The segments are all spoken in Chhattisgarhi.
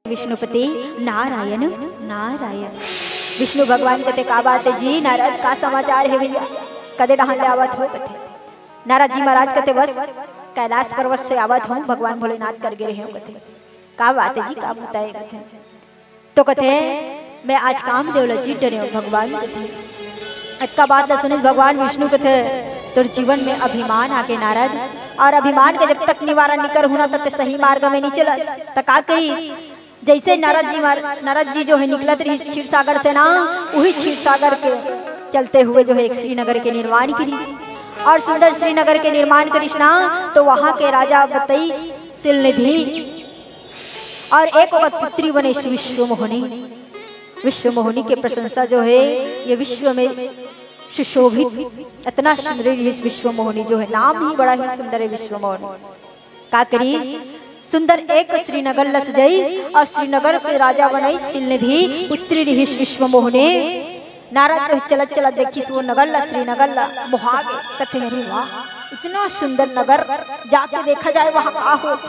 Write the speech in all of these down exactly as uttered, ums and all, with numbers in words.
विष्णुपति नारायण नारायण। विष्णु भगवान कथे, "का बात हे जी नारद, का समाचार हे भैया, कदे डहान ले आवत हो?" कथे नारद जी महाराज कथे, "बस कैलाश पर्वत से आवत हूँ, भगवान भोलेनाथ कर गे रहे हो।" कथे, "का बात हे जी, का बताए?" कथे तो कथे, "मैं आज कामदेव ल जीत डरे हूँ भगवान।" कथे, अतका बात ल सुनिस भगवान विष्णु कथे, "तोर जीवन में अभिमान आगे नारद, और अभिमान के जब तक निवारण नहीं करहूँ ना, तब तक सही मार्ग में नहीं चलस।" त का करिस, जैसे नारद जी मार-, नारद जी जो है निकलत रहिस क्षीर सागर से ना, वही क्षीर सागर के चलते हुए जो है एक श्रीनगर के निर्माण करिस, और सुंदर श्रीनगर के निर्माण करिस ना, तो वहाँ के राजा बतईस सिलनिधि, और एक ओकर पुत्री बने विश्वमोहिनी। विश्वमोहिनी के प्रशंसा जो है ये विश्व में सुशोभित, इतना सुंदर ये विश्वमोहिनी जो है, नाम ही बड़ा ही सुंदर है विश्वमोहिनी। का करिस, सुंदर एक श्रीनगर ल सजाइस और श्रीनगर के राजा बनइस सिलनिधि, पुत्री रिहिस विश्वमोहिनी। नारद तो चलत चलत देखिस वो नगर ला, श्रीनगर ला, मोहा गे। कथे, "अरे वाह, इतना सुंदर नगर, जाके देखा जाए वहाँ का होत।"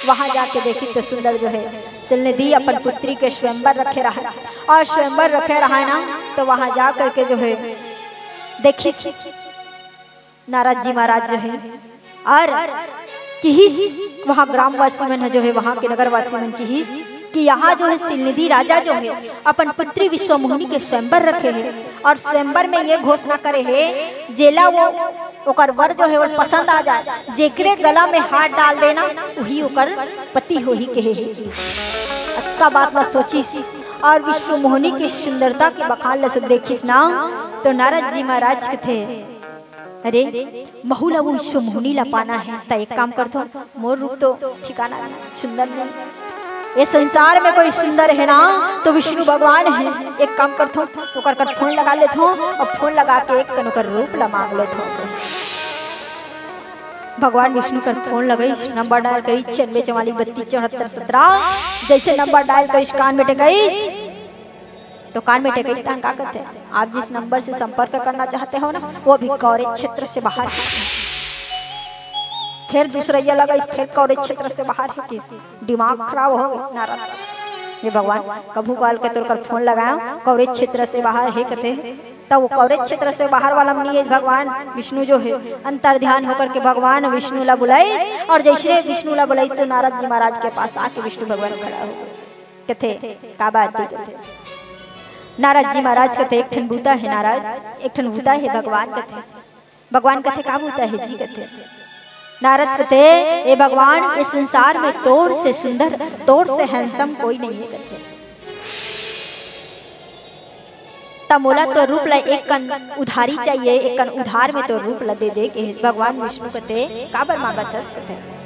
वहाँ जाके देखिस तो सुंदर जो है सिलनिधि अपन पुत्री के स्वयंवर रखे रहा, और स्वयंवर रखे रहा है ना, तो वहाँ जा करके जो है देखिस नारद जी महाराज जो है, और किहिस, वहाँ ग्रामवासी मन जो है, वहाँ के नगरवासी मन किहिस कि यहाँ जो है सिलनिधि राजा जो है अपन पुत्री विश्वमोहिनी के स्वयंवर रखे है, और स्वयंवर में ये घोषणा करे है, जेला वो ओकर वर जो है वो पसंद आ जाए, जेकरे गला में हाथ डाल देना वही ओकर पति होही कहे है। अतका बात ला सोचिस और विश्वमोहिनी के सुंदरता के बखान ला सब देखिस ना, तो नारद जी महाराज कथे, "अरे, महू ला वो विश्वमोहिनी ला पाना है, त एक काम करथों, मोर रूप तो ठिकाना नहीं, सुंदर नहीं। ये संसार में कोई सुंदर है ना, तो विष्णु भगवान है। एक काम करथों, ओकर कर फोन लगा लेथों, और फोन लगा के एक कन ओकर रूप ला मांग लेथों।" भगवान विष्णु कर फोन लगइस, नंबर डायल करिस, छियानवे चवालीस बत्तीस चौहत्तर सत्रह। जैसे नंबर डायल करिस, कान में टेकइस, तो कान में टेकइस, तहन का कहते हैं, "आप जिस नंबर से संपर्क करना चाहते हो ना, वो अभी कवरेज क्षेत्र से बाहर है।" फिर दूसरा ये लगा, इस फिर कवरेज क्षेत्र से बाहर है, किस दिमाग खराब हो गया नारद। ये भगवान, कभू काल के तोर कर फोन लगाया, कवरेज क्षेत्र से बाहर है कहते हैं, तब वो कवरेज क्षेत्र से बाहर वाला मन नहीं है, भगवान विष्णु जो है, अंतर ध्यान होकर के भगवान विष्णु ला बुलाइस, और जैसे विष्णु ला बुलाइस तो नारद जी महाराज के पास आके विष्णु भगवान खड़ा हो गए। कथे, "का बात है?" कथे। नारद जी महाराज कथे, "एक ठन बूता है नारद, एक ठन बूता है भगवान।" कथे, भगवान कथे, "का बूता है जी?" कथे। नारद कथे, "ए भगवान, इस संसार में तोर से सुंदर, तोर से हैंडसम कोई नहीं है।" कथे, "त मोला तो रूप ला एक कन उधारी चाहिए, एक कन उधार में तो रूप ला दे दे के।" भगवान विष्णु कथे, "काबर मांगत हस?" कथे।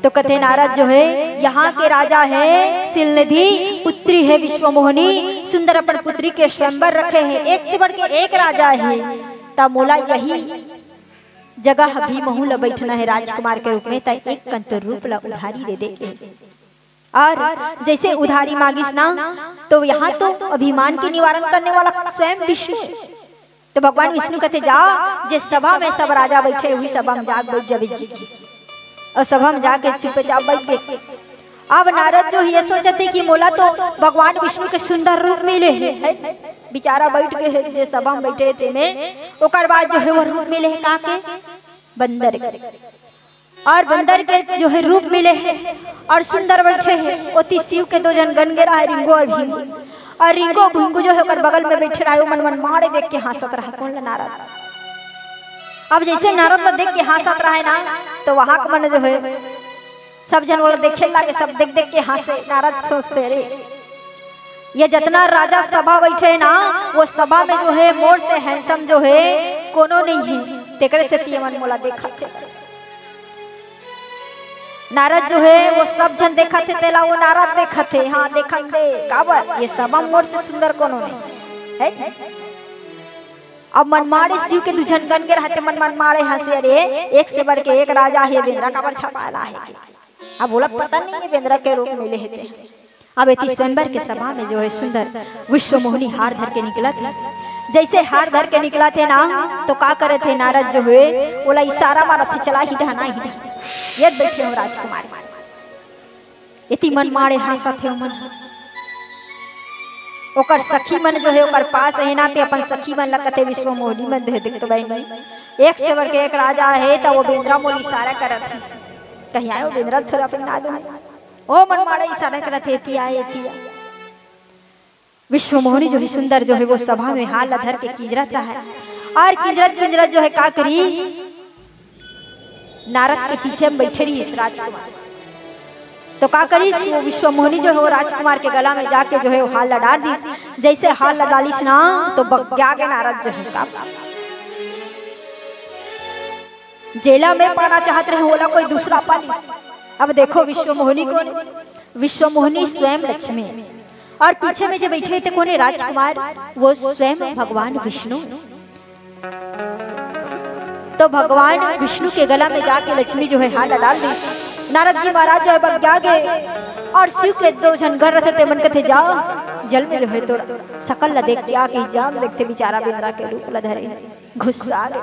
तो कथे नारद जो है, "यहाँ के राजा है सिलनिधि, पुत्री है विश्वमोहिनी, सुंदर अपन पुत्री के स्वयंवर रखे है, एक से बढ़ के एक राजा है, त मोला यही जगह भी महू ला बैठना है राजकुमार के रूप में, त एक कन तो रूप ला उधारी दे दे के।" और जैसे उधारी मांगिस ना, तो यहाँ तो अभिमान के निवारण करने वाला स्वयं विष्णु है। तो भगवान विष्णु कथे, "जा, जे सभा में सब राजा बैठे, वही सभा में जाके बैठ जाबे जी।" और सभा में जाके चुपचाप बैठ गए। अब नारद जो ये सोचते कि मोला तो भगवान विष्णु के सुंदर रूप मिले है, है? बेचारा बैठ गए है, जे सभा में बैठे थे में, ओकर बाद जो है वो रूप मिले है का के? बंदर के। और बंदर के जो है रूप मिले है और सुंदर बैठे है। ओती शिव के दो झन गनगेरा है, रिंगो और भिंगू। और रिंगो भिंगू जो है ओकर बगल में बैठे रहे, मन मन माड़े देख के हंसत रहे। कौन ला? नारद। अब जैसे नारद ला देख के हंसत रहे ना, तो वहां के मन जो है सब झन ओला देखे लागे, सब देख देख के हंसे। नारद सोचते, "अरे, ये जितना राजा सभा बैठे है ना, वो सभा में जो है मोर से हैंडसम जो है कोनो नहीं है, तेकरे से तियमन मोला देखत है।" नारद जो है वो सब झन देखत है, तेला वो नारद देखत है। हाँ, देखन दे, काबर ये सभा मोर से सुंदर कोनो नहीं है। अब मन माड़े शिव के दू झन गनगेरा हे ते मन मन माड़े हंसे, "अरे, एक से बढ़ के एक राजा हे, बेंदरा काबर छपाला हे?" अब ओला पता नहीं है बेंदरा के रूप मिले हे ते। अब एती स्वयंवर के सभा में जो है सुंदर विश्वमोहिनी हार धर के निकलत हे। जैसे हार धर के निकलत हे ना, तो का करत हे नारद जो है, ओला इशारा मारत हे, "चला ही डहना ही डहना, ये बैठे हो राजकुमार।" एती मन माड़े हाँसत हे ओमन। ओकर सखी मन जो है ओकर पास हे ना, ते अपन सखी मन ला कथे, "विश्वमोहिनी मन दे देख तो बहिनी, एक से बढ़ के एक राजा हे, त वो बेंदरा मोर इशारा करत हे।" कहीं आयो बेंदरा थोड़ा अपन ना दो। ओ मन माड़े इशारा करत हे, "एती आ, एती आ।" विश्वमोहिनी जो है सुंदर जो है वो सभा में हार ला धर के किंजरत रहा है। और किंजरत किंजरत जो है का करी, नारद के पीछे में बैठे रही इस राजकुमार। तो का करी, वो विश्वमोहिनी जो है वो राजकुमार के गला में जाके जो है वो हार ला डाल दीस। जैसे हार ला डालिस ना, तो बग्या के नारद जो है का, जेला मैं पाना चाहत रहे, ओला कोई दूसरा पा लिस। अब देखो विश्वमोहिनी कोन, विश्वमोहिनी स्वयं लक्ष्मी, और पीछे में जो बैठे थे कोने राजकुमार, वो स्वयं भगवान विष्णु। तो भगवान विष्णु के गला में जाके लक्ष्मी जो है हार ला डाल दी। नारद जी महाराज जो है बग्या गे, और शिव के दो झन घर रथे ते मन कथे, "जाओ जल में जो है तोर सकल ला देख के आके जाम देखते बेचारा बेंदरा के रूप ला धरे हे।" गुस्सा आ गे।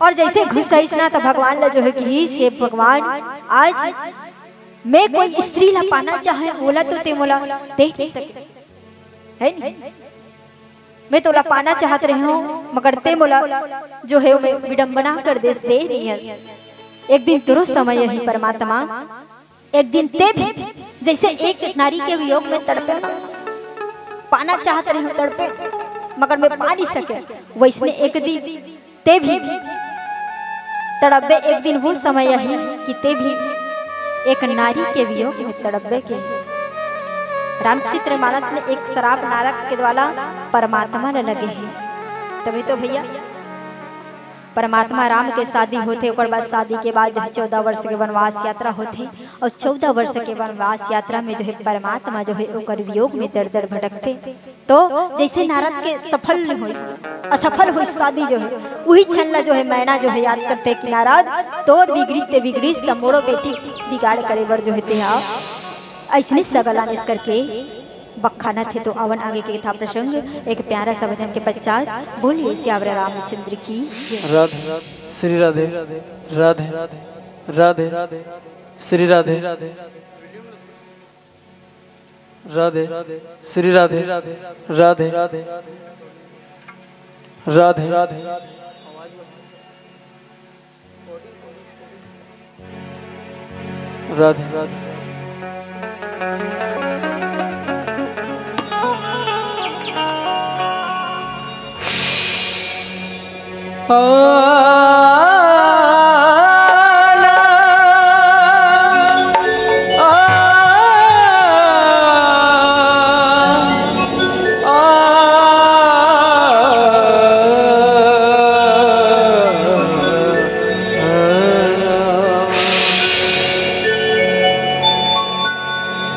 और जैसे गुस्सा आइस ना, तो भगवान ला जो है कि, "हे भगवान, आज मैं कोई स्त्री ला पाना चाहे, ओला तो ते मोला दे नहीं सके, है नहीं? मैं तोला पाना चाहत रहे हूँ, मगर ते मोला जो है, मैं विडंबना कर देस, दे नहीं हस। एक दिन तोरो समय ही परमात्मा, एक दिन ते भी जैसे एक नारी के वियोग में तड़पे, पाना चाहत रहे हूँ तड़पे, मगर मैं पा नहीं सके, वैसने एक दिन ते भी तड़पबे।" एक दिन वो समय आही कि ते भी एक नारी के वियोग में तड़पबे के। रामचरित मानस में एक सराप नारद के द्वारा परमात्मा ला लगे हे। तभी तो भैया, परमात्मा राम के शादी होथे, ओकर बाद शादी के बाद जो है चौदह वर्ष के वनवास यात्रा होथे, और चौदह वर्ष के वनवास यात्रा में जो है परमात्मा जो है ओकर वियोग में दर दर भटकथे। तो जैसे नारद के सफल नहीं होइस, असफल होइस शादी जो है, वही क्षण ला जो है मैना जो है याद करथे कि नारद, तोर बिगड़ी ते बिगड़ीस, त मोरो बेटी बिगाड़ करे बर जो है ते हा। अइसने सगला निस करके बखानत हे। तो आवन आगे के कथा प्रसंग एक प्यारा सा भजन के पश्चात। बोलिए सियावर रामचंद्र की जय। राधे, श्री राधे, राधे, राधे, श्री राधे, राधे, श्री राधे, राधे, राधे, राधे, राधे।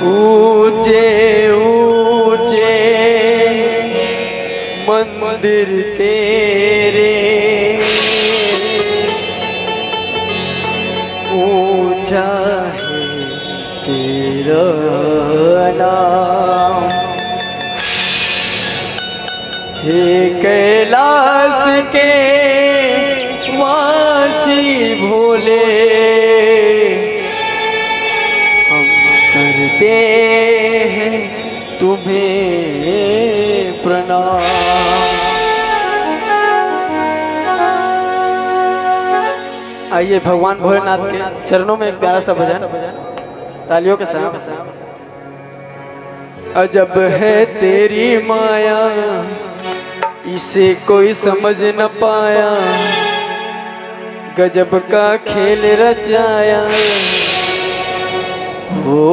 ऊंचे ऊंचे मंदिर तेरे, ऊंचा है तेरा नाम। हे कैलाश के वासी भोले, हम करते हैं तुम्हें प्रणाम। आइए, भगवान भोलेनाथ के चरणों में एक प्यारा सा भजन, तालियों के साथ। अजब है तेरी माया, इसे कोई समझ न पाया, गजब का खेल रचाया, वो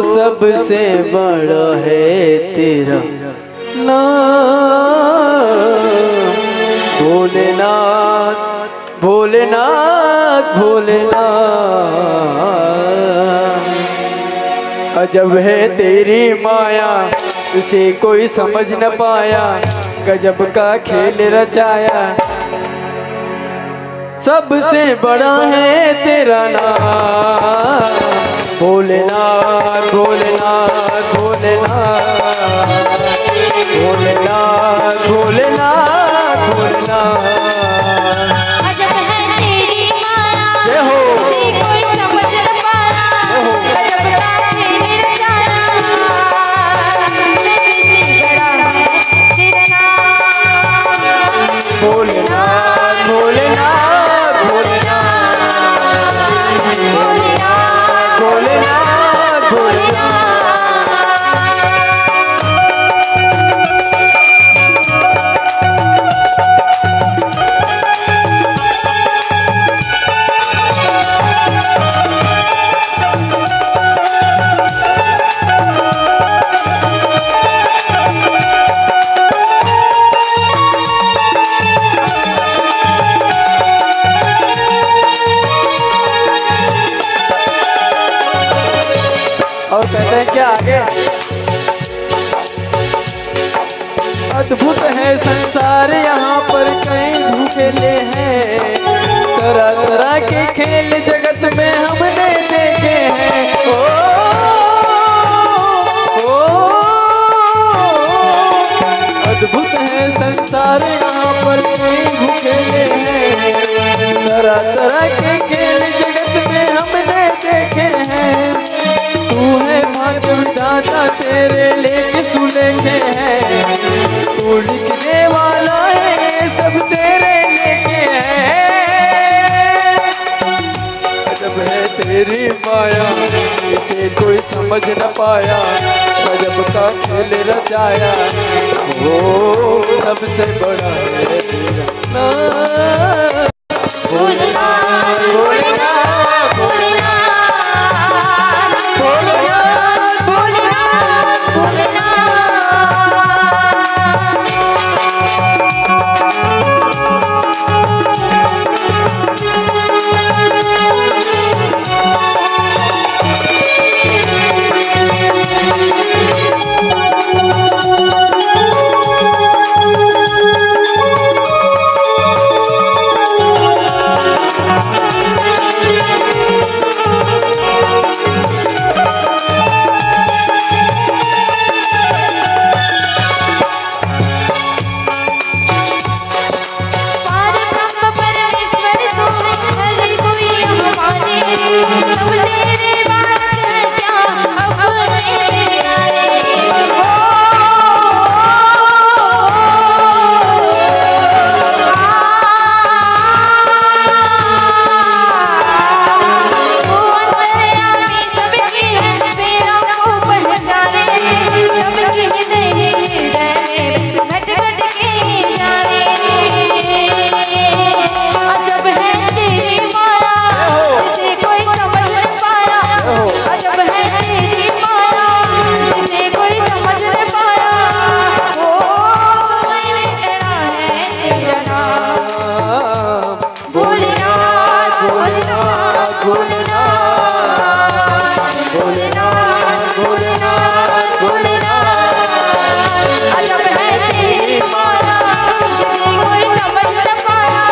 सबसे बड़ा है तेरा नाम। भोलेनाथ, भोलेनाथ, भोलेनाथ। अजब है तेरी माया, इसे कोई समझ न पाया, गजब का खेल रचाया, सबसे बड़ा है तेरा नाम। भोलेनाथ, भोलेनाथ, भोलेनाथ, भोलेनाथ, भोलेनाथ, भोलेनाथ। अजब है तेरी माया, जय हो। तुझे कोई समझ न पाया। जय हो। गजब का तेरे रचाया, तुझे भी बड़ा है तेरा नाम। भोलेनाथ, भोलेनाथ, भोलेनाथ, भोलेनाथ, भोलेनाथ, भोलेनाथ। और कहते हैं क्या आगे? अद्भुत है संसार, यहाँ पर कई भूखेले हैं। तरह तरह के खेल जगत में हमने देखे हैं। ओ, ओ, अद्भुत है संसार, यहाँ पर कई भूखेले हैं। तरह तरह के खेल जगत में हमने देखे हैं। तू है भाग्य विधाता, तेरे लेख सुलेखे हैं। तू लिखने वाला है, ये सब तेरे लेखे हैं। गजब है तेरी माया, इसे कोई समझ न पाया। गजब का खेल रचाया, वो सबसे बड़ा है तेरा नाम। भोलेनाथ, भोलेनाथ, भोलेनाथ, भोलेनाथ, भोलेनाथ, भोलेनाथ। अजब है तेरी माया, जिसे कोई समझ न पाया। अजब है तेरी माया, जिसे कोई समझ न पाया। ओ, मैंने तेरा है तेरा नाम। भोलेनाथ, भोलेनाथ, भोलेनाथ, भोलेनाथ, भोलेनाथ, भोलेनाथ। अजब है तेरी माया, जिसे कोई समझ न पाया।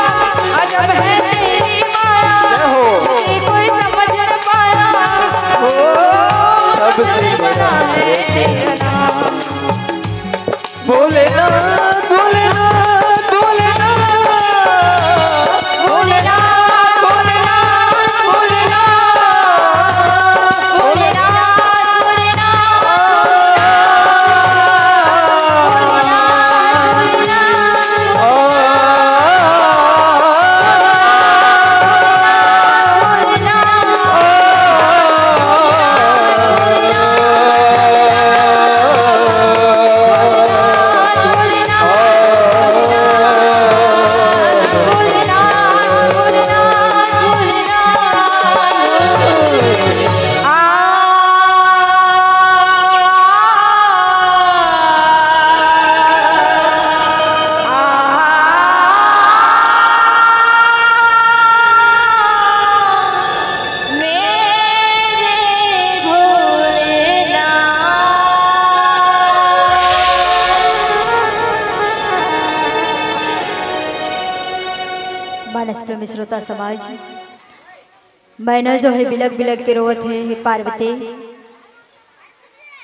अजब है तेरी माया, जय हो। जिसे कोई समझ न पाया। ओ, सबसे बड़ा है तेरा नाम। भोलेनाथ, भोलेनाथ, भोलेनाथ, भोलेनाथ, भोलेनाथ, भोलेनाथ, भोलेनाथ, भोलेनाथ। मानस प्रेमी श्रोता समाज, मैना जो है बिलक बिलक के रोवत हे, "हे पार्वती,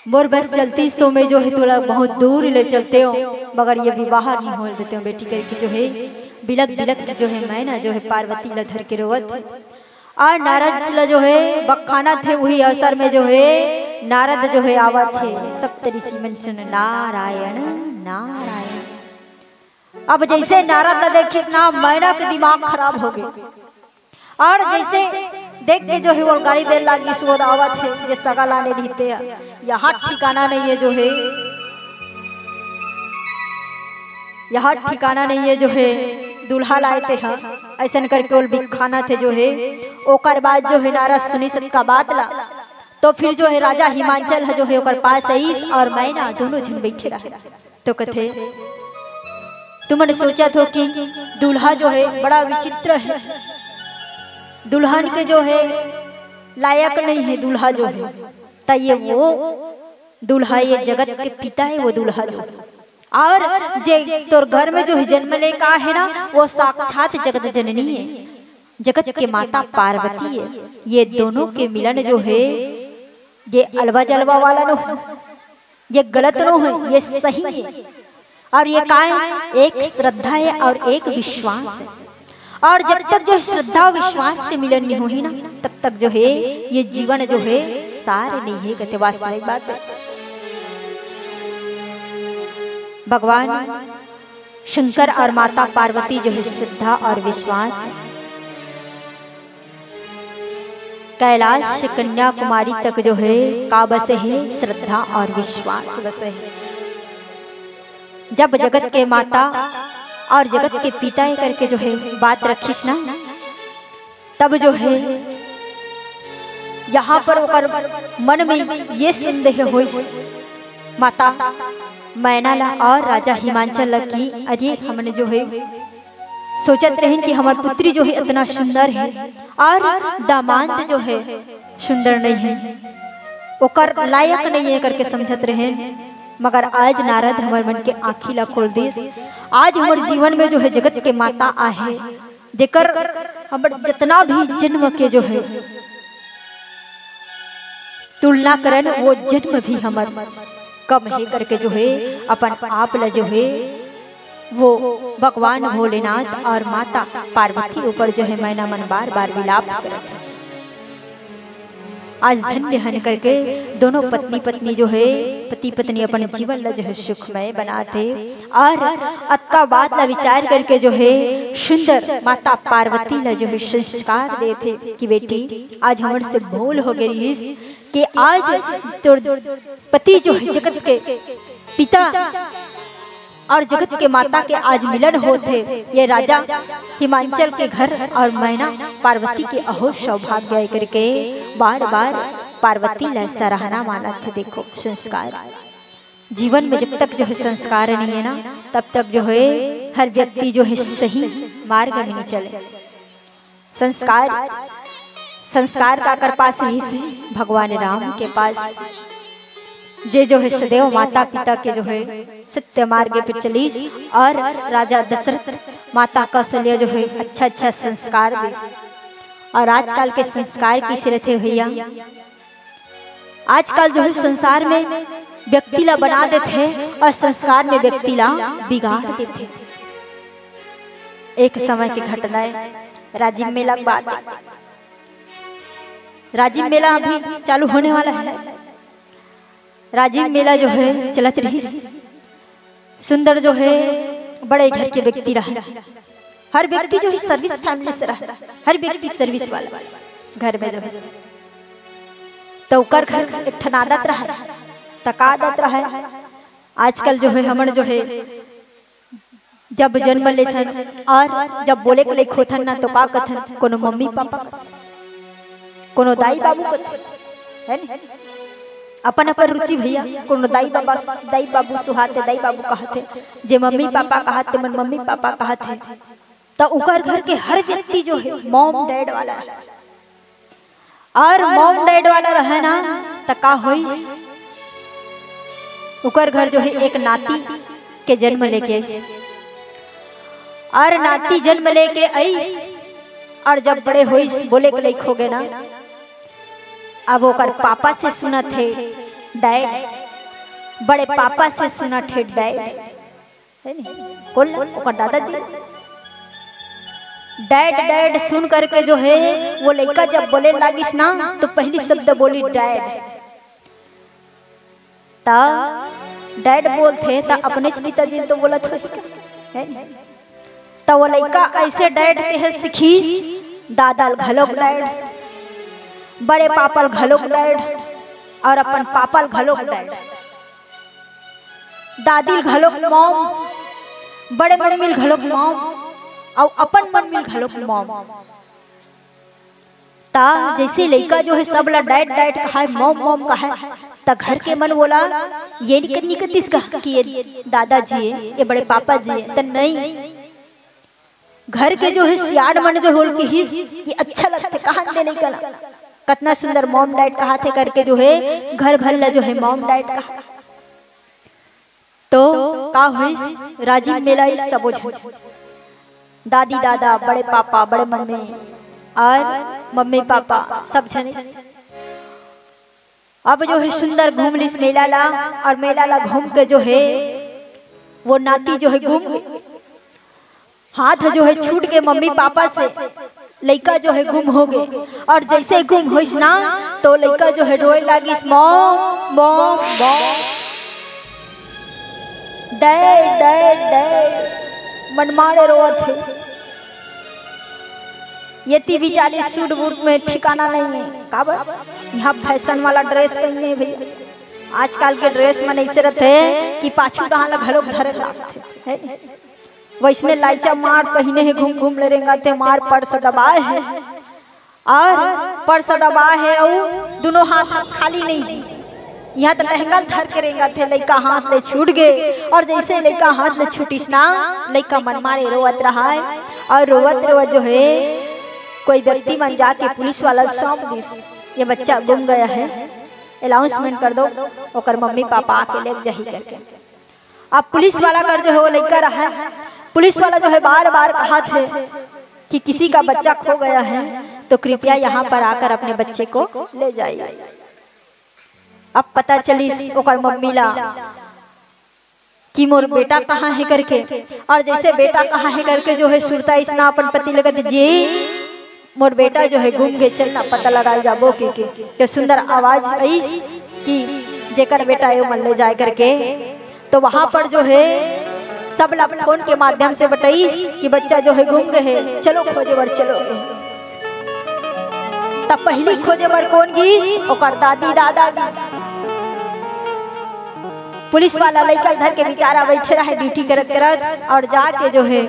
मोर बस चलतीस तो मैं जो है तोला बहुत दूर ले चलतेंव, मगर ये विवाह नहीं होय देतेंव बेटी," करके जो है बिलक बिलक के जो है मैना जो है पार्वती ला धर के रोवत हे। अउ नारद ला जो है बखानत हे, उही अवसर में जो है नारद जो है आवत हे। सप्त ऋषि मन सुन, नारायण नारायण। अब जैसे नारद ला देखिस ना, मैना के दिमाग खराब हो गे। अउ जैसे देख के जो है वो गारी दे लागिस, वो आवत हे, जे सगा लाने रहिथे, यहाँ ठिकाना नहीं है जो है, यहाँ ठिकाना नहीं है जो है, दूल्हा लाए ते ह, अइसन करके ओला बखानत हे जो है। ओकर बाद जो है नारद सुनिस ओतका बात ला, तो फिर जो है राजा हिमांचल ह जो है ओकर पास आइस अउ मैना दोनों झन बैठे रहे। तो कथे, तुमन सोचत हो कि दूल्हा जो है बड़ा विचित्र है, दुल्हन के जो है लायक नहीं है दूल्हा जो है, त ये वो दूल्हा, ये जगत के पिता है वो दूल्हा जो है। अउ जे तोर घर में जो है जन्म लेके आए हे ना, वो साक्षात जगत जननी है, जगत के माता पार्वती है। ये दोनों के मिलन जो है, ये अलवा जलवा वाला नो है, ये गलत नो है, ये सही है। अउ ये काय? एक श्रद्धा है अउ एक विश्वास है। अउ जब तक जो श्रद्धा अउ विश्वास के मिलन नहीं होही ना, तब तक जो है ये जीवन जो है सार नहीं है, कथे वास्तविक बात है। भगवान शंकर अउ माता पार्वती जो है श्रद्धा अउ विश्वास है। कैलाश से कन्याकुमारी तक जो है का बसे हे? श्रद्धा अउ विश्वास बसे हे। जब जगत के माता अउ जगत के पिता ये करके जो है बात रखिस ना, तब जो है यहाँ पर ओकर मन में ये संदेह होइस माता मैना ला अउ राजा हिमांचल ला कि अरे हमन जो है सोचत रहेन कि हमर पुत्री जो है इतना सुंदर है अउ दामाद जो है सुंदर नहीं है, ओकर लायक नहीं है करके समझत रहेन। मगर आज नारद हमर मन के आँखी ला खोल दिस। आज हमर जीवन में जो है जगत के माता आहे, जेकर हमर जितना भी जन्म के जो है तुलना करन, वो जन्म भी हमर कम हे करके जो है अपन आप ला जो है वो भगवान भोलेनाथ अउ माता पार्वती ऊपर जो है मैना मन बार बार विलाप करत हे। आज धन्य हन करके दोनों पत्नी पत्नी जो है, पति पत्नी अपन जीवन ला जो है सुखमय बनात हे। अउ अतका बात ला विचार करके जो है सुंदर माता पार्वती ला जो है संस्कार देत हे कि बेटी, आज हमन से भूल हो गे रिहिस कि आज तोर पति जो है जगत के पिता अउ जगत के माता के आज मिलन होत हे, ये राजा हिमांचल के घर अउ मैना पार्वती के अहो सौभाग्य हे करके बार बार पार्वती ला सराहना मानत हे। देखो संस्कार, जीवन में जब तक जो है संस्कार नहीं है ना, तब तक जो है हर व्यक्ति जो है सही मार्ग में नहीं चले। संस्कार, संस्कार काकर पास रहिस? भगवान राम के पास, जे जो है सदैव माता पिता के जो है सत्य मार्ग पे चलिस अउ राजा दशरथ माता कौशल्या जो है अच्छा अच्छा संस्कार दिस। अउ आजकल के संस्कार कइसे रहिथे भैया? आजकल जो है संसार में व्यक्ति ला बना देथे अउ संस्कार में व्यक्ति ला बिगाड़ देथे। एक समय के घटना हे, राजिम मेला के बात हे। राजिम मेला अभी चालू होने वाला हे। राजिम मेला जो हे चलत रहिस, सुंदर जो हे बड़े घर के व्यक्ति रहे, हर व्यक्ति जो हे service family से रहे, हर व्यक्ति service वाला घर में जो हे, त ओकर घर एक ठन आदत रहे, त का आदत रहे, आजकल जो हे हमन जो हे जब जन्म लेथन अउ जब बोले के लइक होथन ना, तो का कथन? कोनो मम्मी पापा, कोनो दाई बाबू कथे, हे ना? अपन अपन रुचि भैया, कोनो दाई बाबा, दाई बाबू सुहाथे, दाई बाबू कहथे, जे मम्मी पापा कहथे, मन मम्मी पापा कहथे, त ओकर घर के हर व्यक्ति जो हे mom dad वाला रहे। अउ mom dad वाला रहे ना, त का होइस? ओकर घर जो हे एक नाती के जन्म लेके आइस। अउ नाती जन्म लेके आइस, और जब बड़े होइस, बोले के लइक हो गे ना, अब ओकर पापा से सुनत हे डैड, बड़े पापा से सुनत हे डैड, है नी? कौन ला? ओकर दादाजी। डैड डैड सुन करके जो है, वो लइका जब बोले लागिस ना, तो पहली शब्द बोली डैड। त डैड बोलथे त अपनेच पिताजी तो बोलत होही का, है नी? त वो लइका ऐसे डैड कहे सीखिस, दादा ल घलोक डैड, बड़े पापा ल घलोक डैड, और अपन पापा ल घलोक डैड, दादी ल घलोक मॉम, बड़े मम्मी ल घलोक मॉम, अउ अपन मम्मी ल घलोक मॉम। त जैसे लइका जो है सब ला डैड डैड कहाय, मॉम मॉम कहाय, त घर के मन वोला ये निकत निकतिस का कि ये दादाजी है, ये बड़े पापा जी है, त नहीं। घर के जो है सियान मन जो होल किहिस कि अच्छा लगथे, कहान दे लइका ला, कतना सुंदर मॉम डैड कहाथे करके जो है घर भर ला जो है मॉम डैड कहा। तो का होइस, राजिम मेलाइस सबो झन, दादी दादा, बड़े पापा, बड़े मम्मी और मम्मी पापा सब झन। अब जो है सुंदर घूम लिस मेला ला, और मेला ला घूम के जो है वो नाती जो है गुम, हाथ जो है छूट के मम्मी पापा से, लइका जो है गुम हो गे। और जैसे गुम होइस ना, तो लइका जो है रोए लागिस, mom mom mom, dad dad dad, मन मारे रोवत हे। ये ती बिचारी सूट बूट में ठिकाना नहीं है, काबर यहाँ फैशन वाला ड्रेस पहने है भैया। आजकल के ड्रेस मन ऐसे रहते हैं कि पाछू डहान ला घलोक धरे लागथे, है नी? वैसने लाइचा मार पहिने हे, घूम घूम ले रेंगत हे, मार पर्स दबाए हे, और पर्स दबाए हे, अउ दोनों हाथ खाली नहीं हे। यहाँ तो लहंगा ल धर के रेंगत हे, लइका हाथ ले छूट गे, और जैसे लइका हाथ ले छूटिस ना, लइका मन मारे रोवत रहा है, और रोवत रोवत जो है कोई व्यक्ति मन जाके पुलिस वाला ल सौंप दिस, ये बच्चा गुम गया है, अनाउंसमेंट कर दो, ओकर मम्मी पापा आके ले जाही करके। अब पुलिस वाला कर जो है वो लइका रहा है, पुलिस वाला जो है बार बार कहाथे कि किसी का बच्चा खो गया है तो कृपया यहाँ पर आकर अपने बच्चे को ले जाइए। अब पता चलिस ओकर मम्मी ला कि मोर बेटा कहाँ है करके, और जैसे बेटा कहाँ है करके जो है सुरता इसना अपन पति लगत जी मोर बेटा जो है गुम गे, चल ना पता लगाल जाबो के, के, के सुंदर आवाज आइस कि जेकर बेटा यो मन ले जाए करके। तो वहां पर जो है सब ला फोन के माध्यम से बताइस कि बच्चा जो है गुम गए है, चलो खोजे बर चलो। तब पहली खोजे बर कौन गिस? ओकर दादी दादा गिस। पुलिस वाला लइका धर के बेचारा बैठे रहे ड्यूटी करत करत, और जाके जो है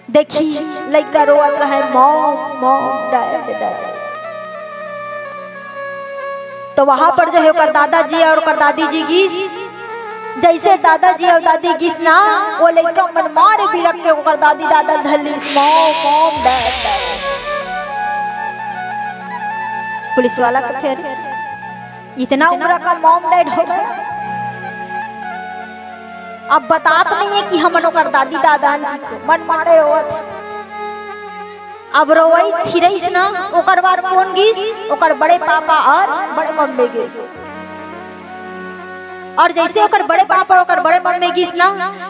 देखी लइका रोवत रहे, मॉम मॉम डैड डैड। तो वहां पर जो है ओकर दादाजी और ओकर दादी जी गिस। जैसे दादाजी और दादी गिस ना, वो लइका मन मारे बिलक के ओकर दादी दादा धर लिस, mom mom dad dad. Police वाला कथे, अरे इतना उम्र का मॉम डैड हो गया, अब बतात नहीं है कि हमन ओकर दादी दादा हन, मन मारे होवत। अब रोवई थिरइस ना, ओकर बाद कौन गिस? ओकर बड़े पापा और बड़े मम्मी गिस। और जैसे ओकर बड़े पापा, ओकर बड़े मम्मी गिस ना,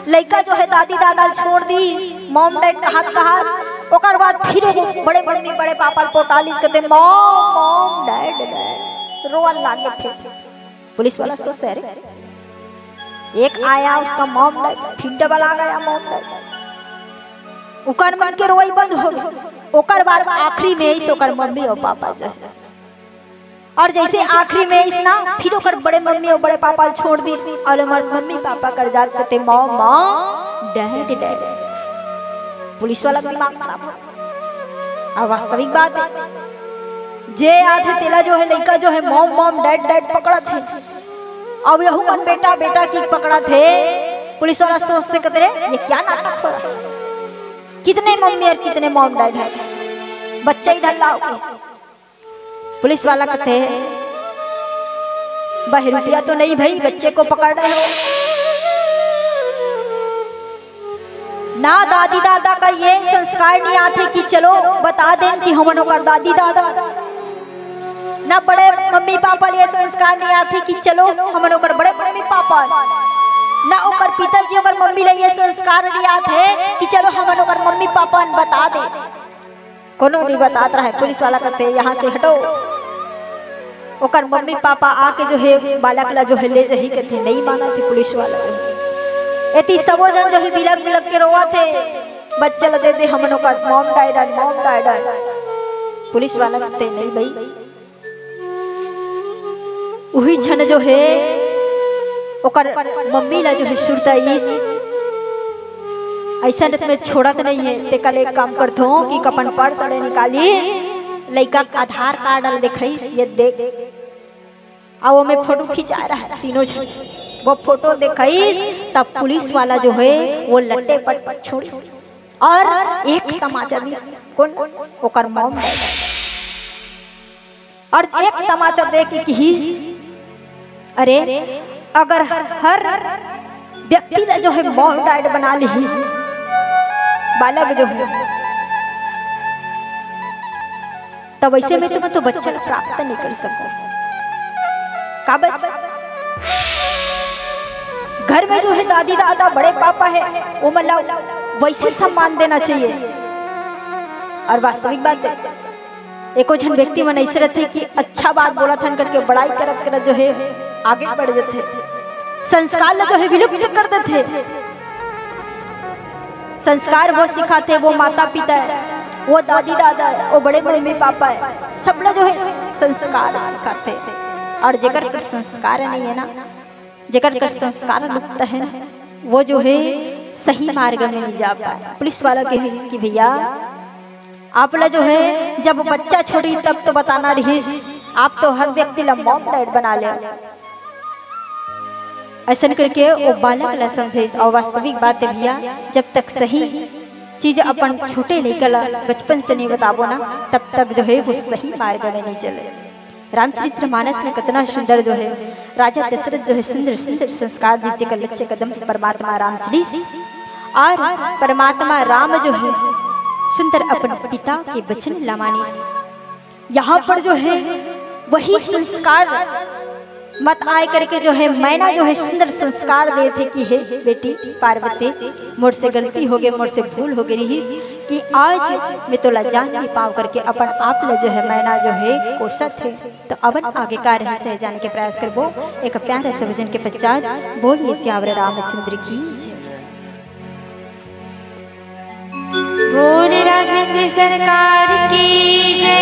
लइका जो है दादी दादा ल छोड़ दिस, मॉम डैड कहत कहत, ओकर बाद फिर वो बड़े मम्मी बड़े पापा ल पोटालिस, कहते, मॉम मॉम डैड डैड, रोवन लागे फिर। पुलिस वाला सोचते, अरे एक आया उसका मॉम डैड, फिर डबल आ गया मॉम डैड। ओकर मन के रोई बंद हो गई। ओकर बाद आखिरी में इस ओकर मम्मी और पापा जो है, और जैसे आखिरी में इस ना, फिर ओकर बड़े मम्मी और बड़े पापा ल छोड़ दिस, और हमार मम्मी पापा कर जात कहते, mom mom dad dad. Police वाला दिमाग खराब हो। अब वास्तविक बात है, जे आथे तेला जो है लइका जो है मॉम मॉम डैड डैड पकड़त है। अब यहू मन बेटा बेटा की पकड़त है। पुलिस वाला सोचते कहते, रे ये क्या नाटक हो रहा है, कितने मम्मी और कितने मॉम डैड है, बच्चा इधर लाओ। पुलिस वाला कहते, बहरुपिया तो नहीं भाई, बच्चे को पकड़ रहे हो। ना दादी दादा कर ये संस्कार नइ आथे कि चलो बता देन कि हमन ओकर दादी दादा। ना बड़े मम्मी पापा ल ये संस्कार नइ आथे कि चलो हमन ओकर बड़े मम्मी पापा। ना ओकर पिताजी ओकर मम्मी ल ये संस्कार नइ आथे कि चलो हमन ओकर मम्मी पापा ल बता देन। कोनो नइ बतात रहय, पुलिस वाला कथे, "यहाँ से हटो।" ओकर मम्मी पापा आके जो हे बालक ला जो हे ले जही कथे, नइ मानत हे पुलिस वाला। एती सबो झन जो हे बिलक बिलक के रोवत हे, "बच्चा ला दे दे, हमन ओकर mom died, mom died।" Police वाला कथे, "नइ भई।" उही क्षण जो हे ओकर मम्मी ला जो हे सुरता आइस, "अइसन त मैं छोड़त नइ हे, तेकर ले एक काम करथों कि अपन purse ले निकाली, लइका के आधार कार्ड ल देखाइस, ये देख।" अउ ओमे फोटो खिंचाय रहय तीनों झन, वो फोटो देखाइस, तब पुलिस वाला जो हे वो लट्टे पट छोड़िस। अउ एक तमाचा दिस, कोन? ओकर mom died। अउ एक तमाचा दे के किहिस, "अरे, अगर हर व्यक्ति ला जो हे mom died बना लिही, बालक जो हे, तब अइसे में तुमन तो बच्चा ला प्राप्त नइ कर सकव।" काबर? घर में जो हे दादी दादा बड़े पापा हे, ओमन ला वइसे सम्मान देना चाहिए। अउ वास्तविक बात हे, एको झन व्यक्ति मन अइसे रथे कि अच्छा बात बोलत हन करके बड़ाई करत करत जो हे आगे बढ़ जथे, संस्कार ला जो हे विलुप्त कर देथे। संस्कार वो सिखाथे, वो माता पिता हे, वो दादी दादा हे, वो बड़े मम्मी पापा हे, सबला जो हे संस्कार सिखाथे। अउ जेकर कर संस्कार नइ हे ना, जेकर कर संस्कार लुप्त हे ना, वो जो हे सही मार्ग में नइ जा पाय। पुलिस वाला कहिस कि भैया, आप ला जो हे जब बच्चा छोड़ही तब तो बताना रहिस, आप तो हर व्यक्ति ला mom died बना ले। अइसन करके वो बालक ला समझाइस। अउ वास्तविक बात हे भैया, जब तक सही चीज अपन छोटे लइका ला बचपन से नइ बताबो ना, तब तक जो हे वो सही मार्ग में नइ चले। रामचरित्र मानस में कतना सुंदर जो हे राजा दशरथ जो हे सुंदर सुंदर संस्कार दिस, जेकर लक्ष्य कदम पे परमात्मा राम चलिस। अउ परमात्मा राम जो हे सुंदर अपन पिता के वचन ला मानिस। यहाँ पर जो हे वही संस्कार मत आय करके जो हे मैना जो हे सुंदर संस्कार देथे कि हे बेटी पार्वती, मोर से गलती होगे, मोर से भूल होगे रहिस कि आज मैं तोला जान नइ पाव करके अपन आप ला जो हे मैना जो हे कोसत हे। तो अब आगे का रहिस हे जाने के प्रयास करबो एक प्यारे से भजन के पश्चात। बोलिए सियावर रामचंद्र की जय। बोल राघवेंद्र सरकार की जय।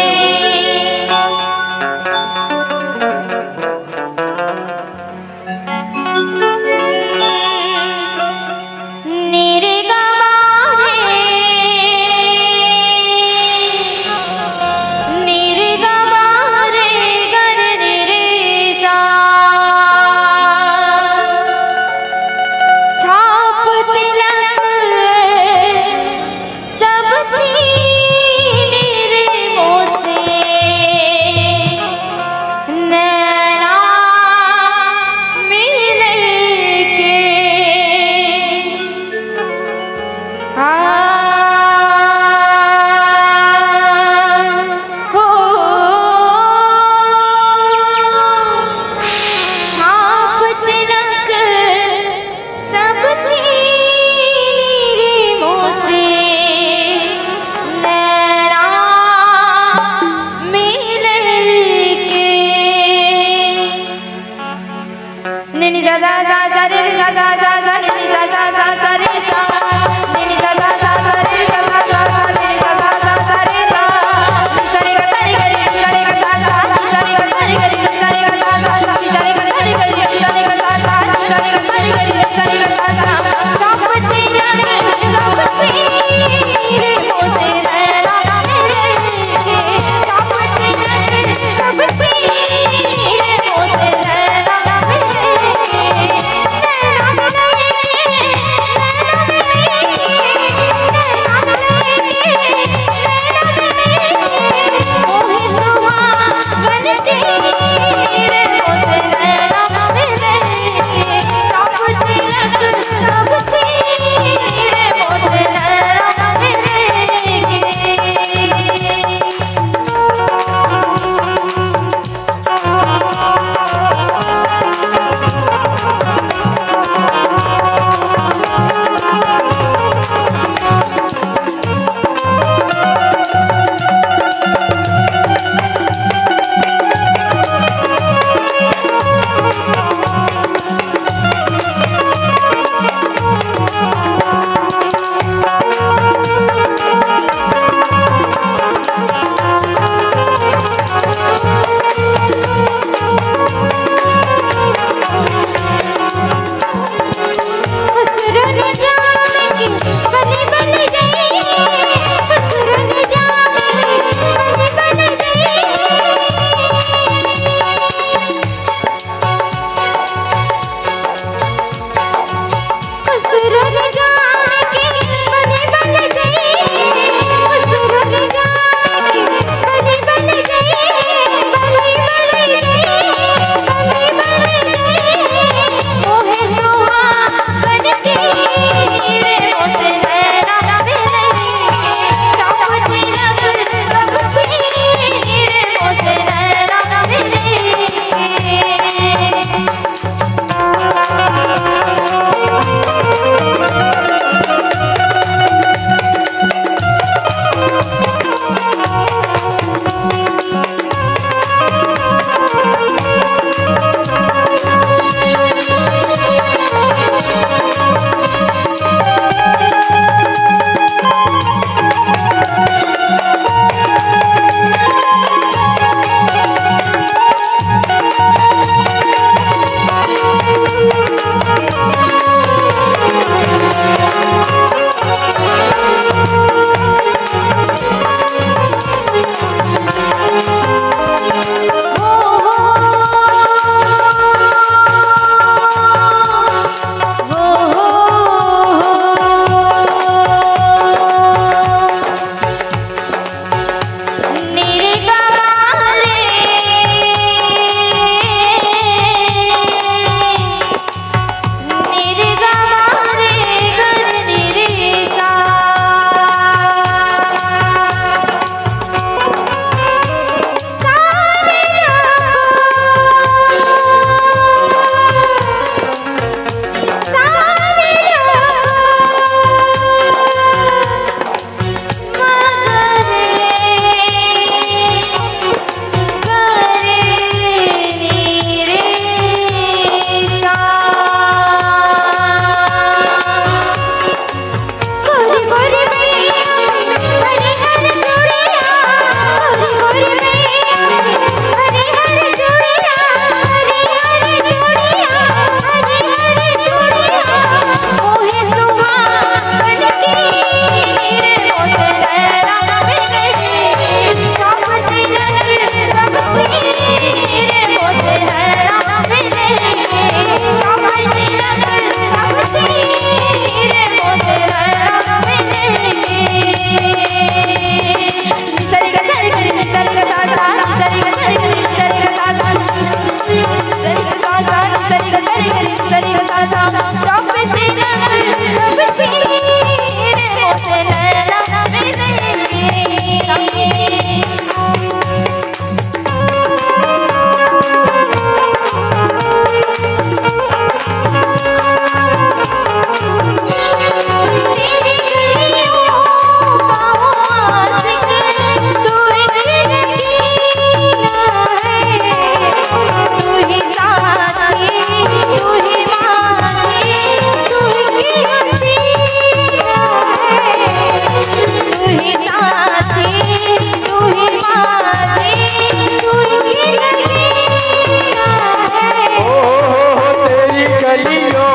ओ हो हो, तेरी गलियों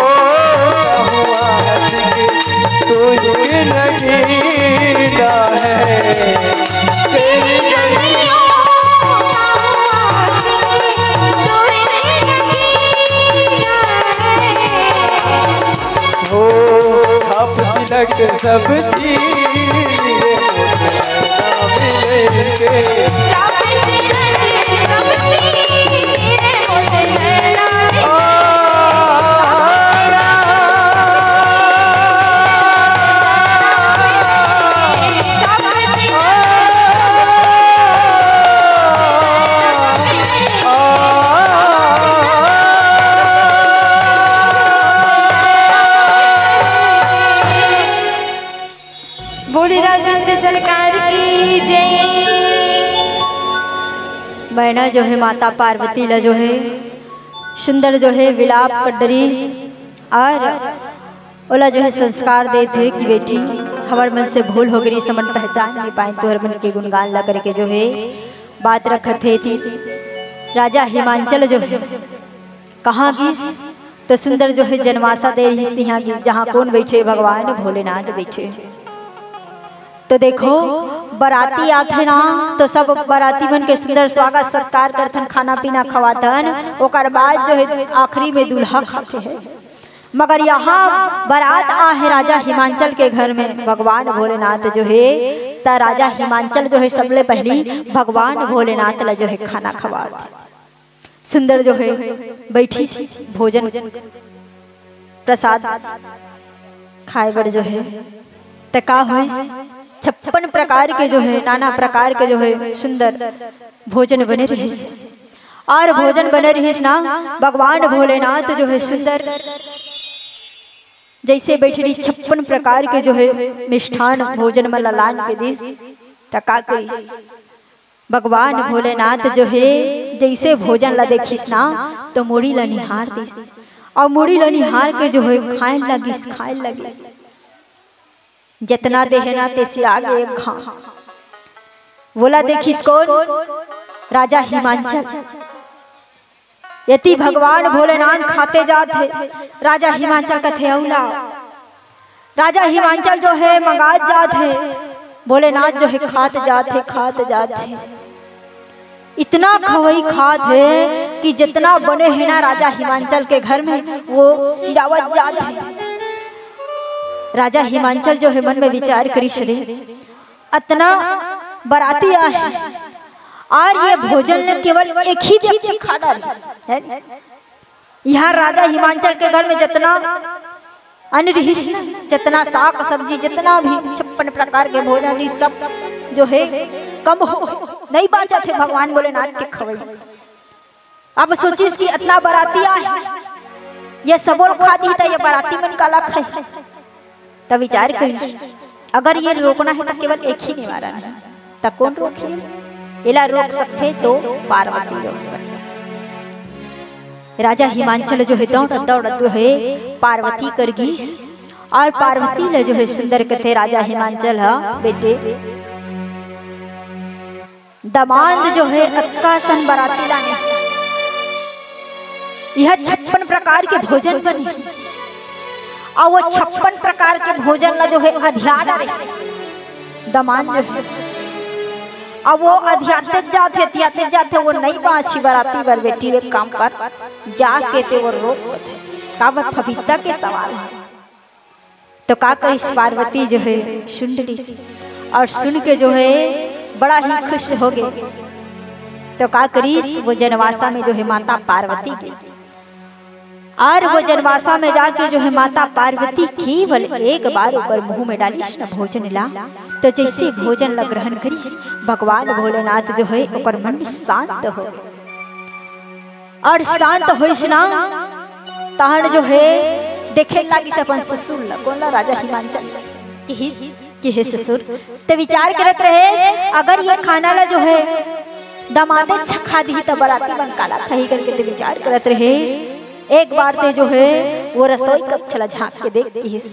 का हुआ आशिक, तू एक नगीना है। तेरी गलियों का हुआ आशिक, तू एक नगीना है। हो, अब तिलक सब चीज मिले, मिले के। बोले राघवेंद्र सरकार की जय। मैना जो है माता पार्वती ला जो है सुंदर जो है विलाप कर डरिस और ओला जो है संस्कार देत हे कि बेटी, हमर मन से भूल हो गे, हमन पहचान नहीं पाए तोहर मन के गुणगान ला करके जो है बात रखत हे। ती राजा हिमांचल जो है कहाँ गिस, तो सुंदर जो है जनवासा दे रहिस तिहाँ गिस, जहाँ कोन बइठे? भगवान भोलेनाथ बइठे। तो देखो, बराती आथे ना, तो सब बराती मन के सुंदर स्वागत सत्कार करथन, खाना पीना खवाथन। ओकर बाद जो है आखिरी में दूल्हा खाथे है। मगर यहाँ बरात आहे राजा हिमांचल के घर में, भगवान भोलेनाथ जो है, त राजा हिमांचल जो है सबले पहली भगवान भोलेनाथ ला जो है खाना खवाथे। सुंदर जो है बैठी भोजन प्रसाद खाए बर जो हे, त का होइस, छप्पन प्रकार के जो हे, नाना प्रकार के जो हे, सुंदर भोजन बने रहिस। और भोजन बने रहिस ना, भगवान भोलेनाथ जो हे, सुंदर जइसे बइठे रहिस, छप्पन प्रकार के जो हे, मिष्ठान भोजन मन ला लान के दिस। त का करिस, भगवान भोलेनाथ जो हे, जइसे भोजन ला देखिस ना, त मुड़ी ला निहार दिस। अउ मुड़ी ला निहार के जो हे, खाए लगिस, खाए लगिस। जतना देहे ना, ते सिरा गे एक घांव। वोला देखिस कोन? राजा हिमांचल। एती भगवान भोलेनाथ खाते जात हे, राजा हिमांचल कथे, "अउ लाव।" राजा हिमांचल जो हे, मंगात जात हे, भोलेनाथ जो हे, खात जात हे, खात जात हे। इतना खवई खात हे कि जितना बने हे ना राजा हिमांचल के घर में, वो सिरावत जात हे। राजा हिमांचल जो हे, मन में विचार करिस, "रे, अतना बराती आहे और ये भोजन ल केवल एक ही व्यक्ति खा डारे, है?" यहाँ राजा हिमांचल के घर में जतना अन्न रिहिस न, जतना साग सब्जी, जतना भी छप्पन प्रकार के भोजन रिहिस, सब जो हे कम हो, नहीं बाचत हे भगवान भोलेनाथ के खवई। अब सोचिस कि अतना बराती आहे, ये सबो ल खा दिही त ये बराती मन काला खाही? त विचार करिस, अगर ये रोकना हे त केवल एक ही निवारण हे, त कोन रोकही? एला रोक सकथे तो पार्वती रोक सकथे। राजा हिमांचल जो हे, दौड़त दौड़त जो हे, पार्वती कर गिस, और पार्वती ल जो हे, सुंदर कथे राजा हिमांचल ह, "बेटे, दमांद जो हे, अतका सन बराती लाने, यह छप्पन प्रकार के भोजन बने, और वो छप्पन प्रकार के भोजन ला जो हे, अधिया डारे दमांद जो हे, अब वो अधियाते जात हे, अधियाते जात हे, वो नहीं बाची बराती बर। बेटी, एक काम कर, जाके ते वो रोक देथे, काबर पवित्रता के सवाल हे।" तो का करिस, पार्वती जो हे, सुन डरिस, और सुन के जो हे, बड़ा ही खुश हो गे। तो का करिस, वो जनवासा में जो हे, माता पार्वती गे, और वो जनवासा में जाके जो हे, माता पार्वती केवल एक बार ओकर मुंह में डालिस न भोजन ला, तो जइसे भोजन ला ग्रहण करिस, भगवान भोलेनाथ जो हे, ओकर मन शांत हो गे। और शांत होइस ना, तहन जो हे, देखे लागिस अपन ससुर ला, कोन ला? राजा हिमांचल। किहिस कि हे ससुर, ते विचार करत रहे, अगर ये खाना ला जो हे, दमांद अच्छा खा दिही, त बराती मन काला खाही करके ते विचार करत रहे। एक बार ते जो हे, वो रसोई कक्ष ला झांक के देख, किहिस,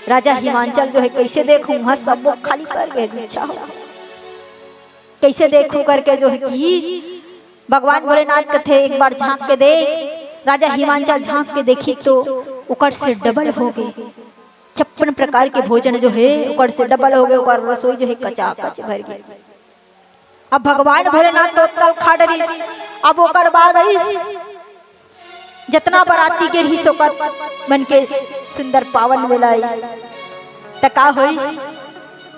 "राजा हिमांचल जो हे, कइसे देखहूं, उहां सब खाली पड़ गे, अच्छा हो, कइसे देखहूं?" करके जो हे, किहिस, भगवान भोलेनाथ कथे, "एक बार झांक के देख।" राजा हिमांचल झांक के देखिस तो ओकर से डबल हो गे। छप्पन प्रकार के भोजन जो हे, ओकर से डबल हो गे, ओकर रसोई जो हे, कचाकच भर गे। अब भगवान भोलेनाथ तो अतका ल खा डरिस, अब ओकर बाद आइस, जतना बराती गे रिहिस ओकर मन के सुंदर पावन वेला आइस। त का होइस?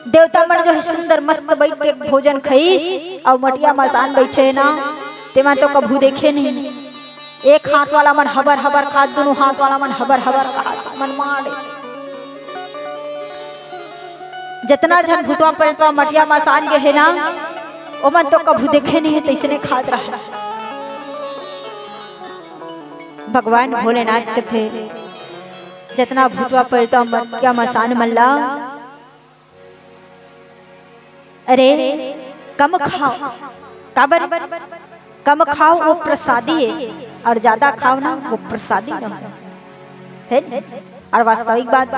देवता मन जो हे सुंदर मस्त बइठ के भोजन खाइस, अउ मटिया मसान बइठे हे ना, तेमन तो कभू देखे नहीं। एक हाथ वाला मन हबर हबर खात, दुनों हाथ वाला मन हबर हबर खात, मन माड़े। जतना झन भूतवा प्रेतवा मटिया मसान गे हे ना, ओमन तो कभू देखे नहीं हे, तइसने खात रहा। भगवान भोलेनाथ कथे, जतना भूतवा प्रेतवा मटिया मसान मन ला, अरे, कम खाव, काबर? कम खाव, वो प्रसादी हे, अउ जादा खाव ना, वो प्रसादी नोहे। हे? अउ वास्तविक बात,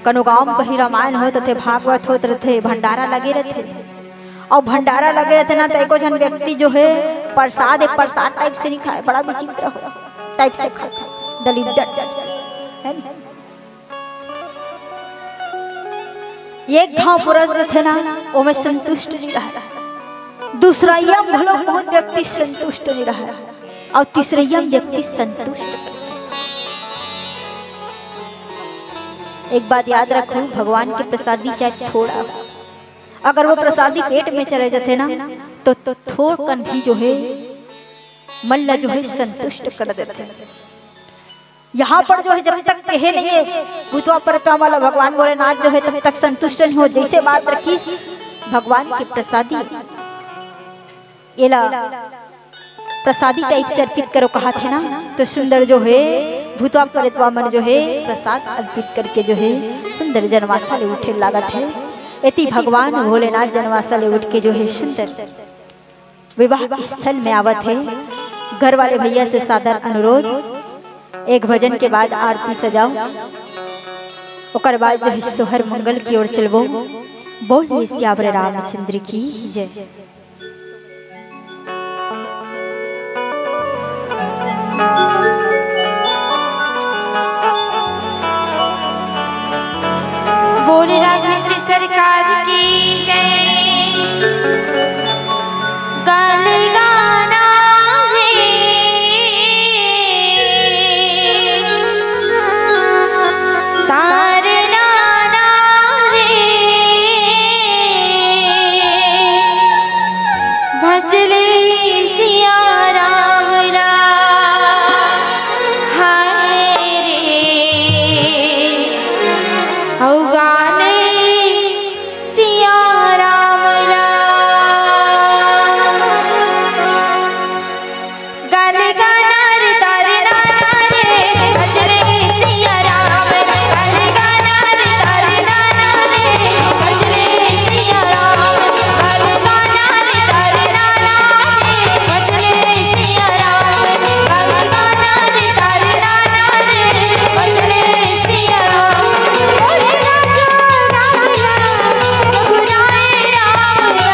कनो गांव में कहीं रामायण होत रथे, भागवत होत रथे, भंडारा लगे रथे, अउ भंडारा लगे रथे ना, त एको झन व्यक्ति जो हे, प्रसाद, प्रसाद type से नहीं खाय, बड़ा विचित्र हो, type से खाय, दलिद्दर type से, हे ना? एक घांव पुरस देथे ना, ओमे संतुष्ट नहीं रहय। दूसरइया म घलो बहुत व्यक्ति संतुष्ट नहीं रहय, अउ तीसरइया म व्यक्ति संतुष्ट। एक बात याद रखहू, भगवान के प्रसादी चाहे थोड़ा, अगर वो प्रसादी पेट में चले जाथे ना, तो, तो थोड़कन भी जो हे, मन ला जो हे, संतुष्ट कर देथे। यहाँ पर जो है, जब तक कहे नहीं है भूतवा प्रेतवा मन ला भगवान भोलेनाथ जो है, तब तक संतुष्ट नहीं हो। जैसे बात रखिस भगवान के प्रसादी, एला प्रसादी टाइप से अर्पित करो कहा थे ना, तो सुंदर जो है भूतवा प्रेतवा मन जो है प्रसाद अर्पित करके जो है सुंदर जनवासा ले उठे लागत है। एती भगवान भोलेनाथ जनवासा ले उठ के जो है सुंदर विवाह स्थल में आवत है। घर वाले भैया से सादर अनुरोध, एक भजन के बाद आरती सजाओ, ओकर बाद जो है सोहर मंगल की ओर चलबो। बोलिए सियावर रामचंद्र की जय। बोले राघवेंद्र सरकार की जय। गाल गाना रे, तार नाना रे, भजले सिया राम ला, हाय रे, अउ गाने सिया राम ला। गाल गाना रे, तार नाना रे, भजले सिया राम। गाल गाना रे, तार नाना रे, भजले सिया राम। गाल गाना रे, तार नाना रे, भजले सिया राम। गाल गाना रे, तार नाना रे, भजले सिया राम। बोले राजा राम ला, रघुराय राम ला।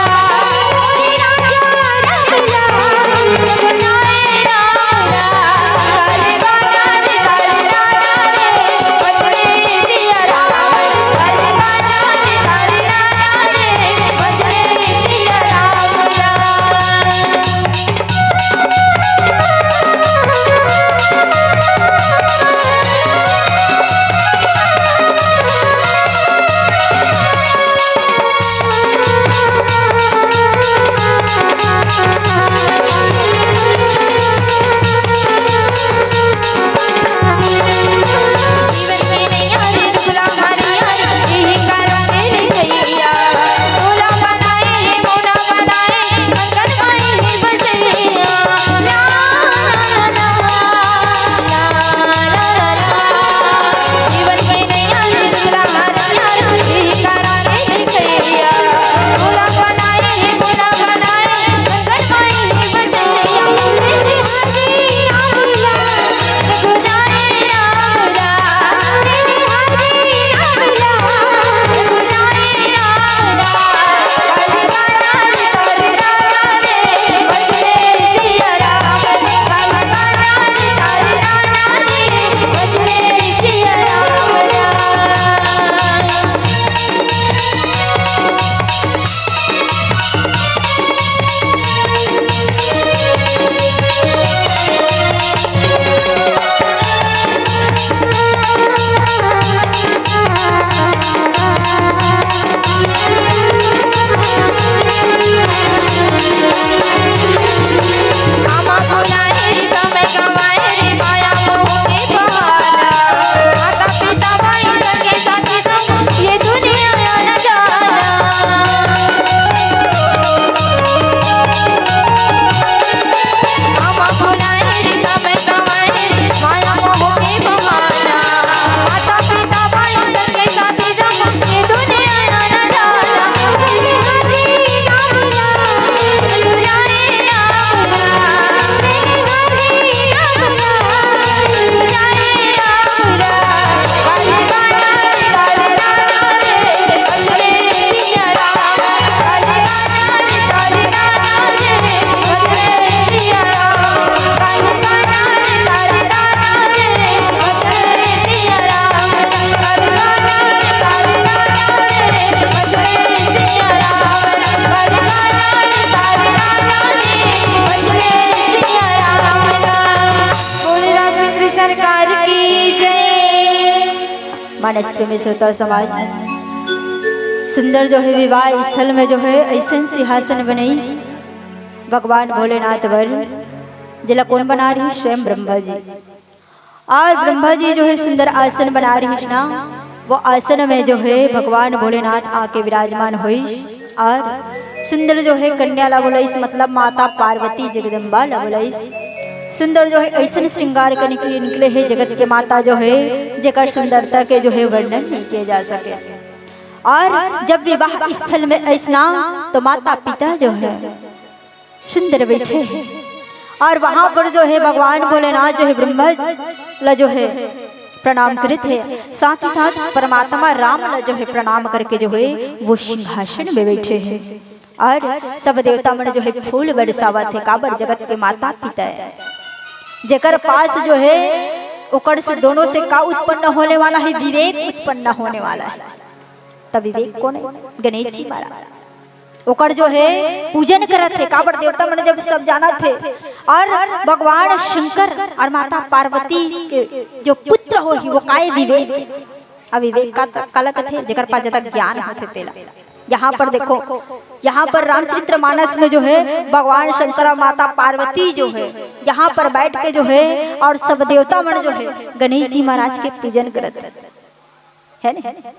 बोले राजा राम ला, रघुराय राम ला। बोले राघवेंद्र सरकार की जय। मानस प्रेमी श्रोता समाज, सुंदर जो है विवाह स्थल में जो है ऐसन सिंहासन बनइस भगवान भोलेनाथ बर, जेला कोन बना रही? स्वयं ब्रह्मा जी। और ब्रह्मा जी जो है सुंदर आसन बना रहिस ना, वो आसन में जो है भगवान भोलेनाथ आके विराजमान होइस और सुंदर जो है कन्या ला बोलाइस, मतलब माता पार्वती जगदम्बा ला बोलाइस। सुंदर जो है ऐसन श्रृंगार के निकले, निकले हे जगत के माता जो है, जेकर सुंदरता के जो है वर्णन नहीं किया जा सके। और जब विवाह स्थल में ऐसना तो माता पिता जो है सुंदर बैठे हैं और वहां पर जो है भगवान भोलेनाथ जो है ब्रह्मा ला जो है प्रणाम करत हे, साथ ही साथ परमात्मा राम ला जो है प्रणाम करके जो है वो सिंहासन में बैठे हैं और सब देवता मन जो है फूल बरसावत हे। काबर? जगत के माता पिता है, जेकर पास जो है ओकर से दोनों से का उत्पन्न होने वाला है? विवेक उत्पन्न होने वाला है। तब विवेक कौन है? गणेश जी महाराज। ओकर जो है पूजन करत हे। काबर? देवता मन जब सब जानत हे और भगवान शंकर और माता पार्वती के जो पुत्र होही वो काय? विवेक। अब विवेक का काला कथे? जेकर पास ज्यादा ज्ञान होथे तेला। यहाँ पर देखो, यहाँ पर रामचरित्र मानस में जो है भगवान शंकर और माता पार्वती जो है यहाँ पर बैठ के जो है और सब देवता मन जो है गणेश जी महाराज के पूजन करत हे, है ना?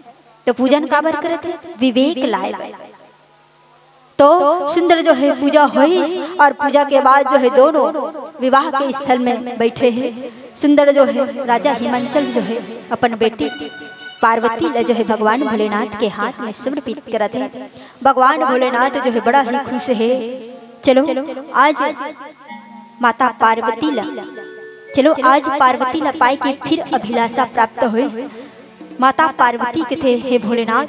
तो पूजन काबर करत हे? विवेक लाए बर। तो सुंदर जो है पूजा होइस और पूजा के बाद जो है दोनों विवाह के स्थल में बैठे हैं। सुंदर जो है राजा हिमांचल जो है अपन बेटी पार्वती ला जो है भगवान भोलेनाथ के हाथ में समर्पित करत हे। भगवान भोलेनाथ जो है बड़ा ही खुश हे। चलो आज माता पार्वती ला, चलो आज पार्वती ला पाए के फिर अभिलाषा प्राप्त होइस। माता पार्वती कथे, हे भोलेनाथ,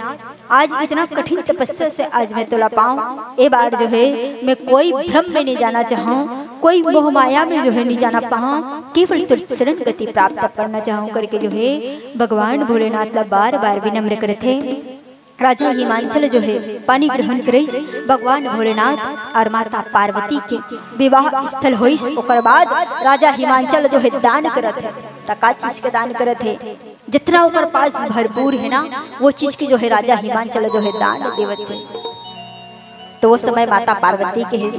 आज इतना कठिन तपस्या से आज मैं तोला पाऊं, ए बार जो है मैं कोई भ्रम में नहीं जाना चाहूं, कोई मोह माया में जो है नहीं जाना पाऊं, केवल तुझ शरण गति प्राप्त करना चाहूं करके जो है भगवान भोलेनाथ ला बार बार विनम्र करथे। राजा हिमांचल जो है पानी ग्रहण करिस। भगवान भोलेनाथ और माता पार्वती के विवाह स्थल होइस। ओकर बाद राजा हिमांचल जो है दान करत हे। त का चीज के दान करत हे? जितना ओकर पास भरपूर है ना, वो चीज के जो है राजा हिमांचल जो है दान देवत हे। तो वो समय माता पार्वती कहिस,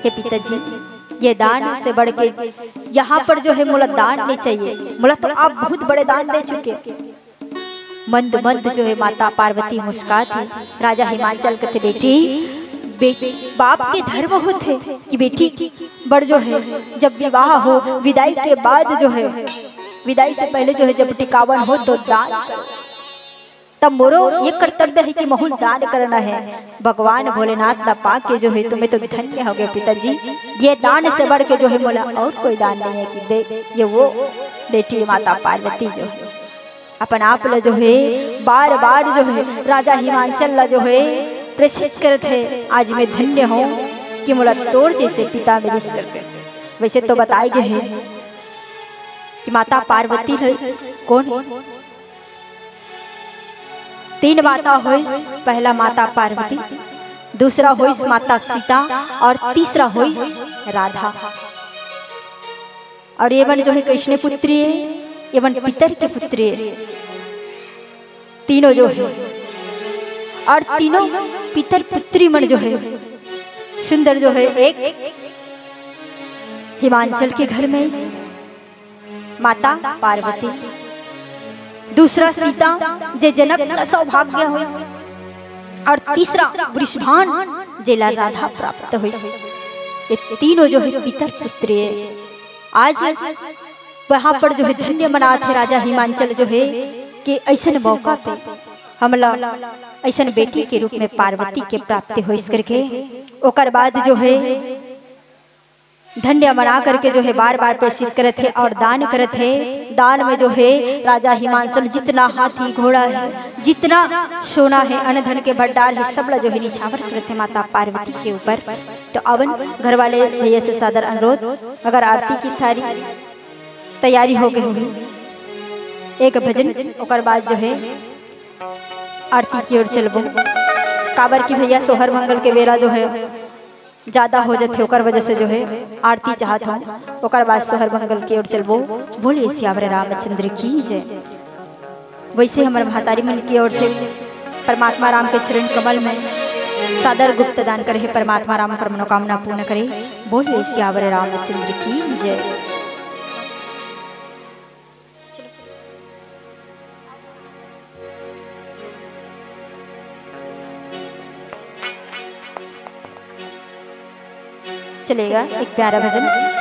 हे पिताजी, ये दान से बढ़ के यहाँ पर जो है मोला दान नहीं चाहिए, मोला तो आप बहुत बड़े दान दे चुके। मंद मंद जो है माता पार्वती मुस्कात हे। राजा हिमांचल कथे, बेटी, बे-, बाप के धर्म होथे कि बेटी बर जो है जब विवाह हो, विदाई के बाद जो है, विदाई से पहले जो है जब टिकावन हो तो दान करो। तब मोरो ये कर्तव्य है कि महूं दान करना है। भगवान भोलेनाथ ला पाके जो है तुम्हें तो धन्य हो गए पिताजी, ये दान से बढ़ के जो है मोला और कोई दान नहीं है कि दे, ये वो बेटी माता पार्वती जो है अपन आप ला जो है बार बार जो है राजा हिमांचल ला जो है प्रेषित करत हे। आज मैं धन्य हूँ कि मोला तोर जैसे पिता मिलिस करके। वैसे तो बताए गए हैं कि माता पार्वती है कौन? तीन माता होइस, पहला माता पार्वती, दूसरा होइस माता सीता और तीसरा होइस राधा। और ये बन जो है कृष्ण पुत्री है, ये बन पितर के पुत्री है, तीनों जो है। और तीनों पितर पुत्री मन जो है सुंदर जो है, एक हिमांचल के घर में माता पार्वती, दूसरा सीता जे जनक ला सौभाग्य होइस, और तीसरा वृषभान जेला राधा प्राप्त होइस। ये तीनों जो है पितर पुत्री है। आज वहाँ पर जो है धन्य मनात हे राजा हिमांचल जो है कि ऐसन मौका पे हमला ऐसन बेटी के रूप में पार्वती के प्राप्ति होइस करके। ओकर बाद जो है धन्य मना करके जो है बार बार प्रेषित करत हे और दान करत हे। दान में जो है राजा हिमांचल जितना हाथी घोड़ा है, जितना सोना है, अन्न धन के भंडार है, सब ला जो है निछावर करत हे माता पार्वती के ऊपर। तो अवन घर वाले भैया से सादर अनुरोध, अगर आरती की थारी तैयारी हो गई होही, एक भजन, ओकर बाद जो है आरती की ओर चलबो। काबर की भैया सोहर मंगल के बेरा जो है ज्यादा हो जाथे, ओकर वजह से जो है आरती चाहत हूँ, ओकर बाद सोहर मंगल की ओर चलबो। बोले सियावर रामचंद्र की जय। वैसे हमर महतारी मन की ओर से परमात्मा राम के चरण कमल में सादर गुप्त दान करे हे, परमात्मा राम कर मनोकामना पूर्ण करे। बोले सियावर रामचंद्र की जय। चलेगा एक प्यारा भजन।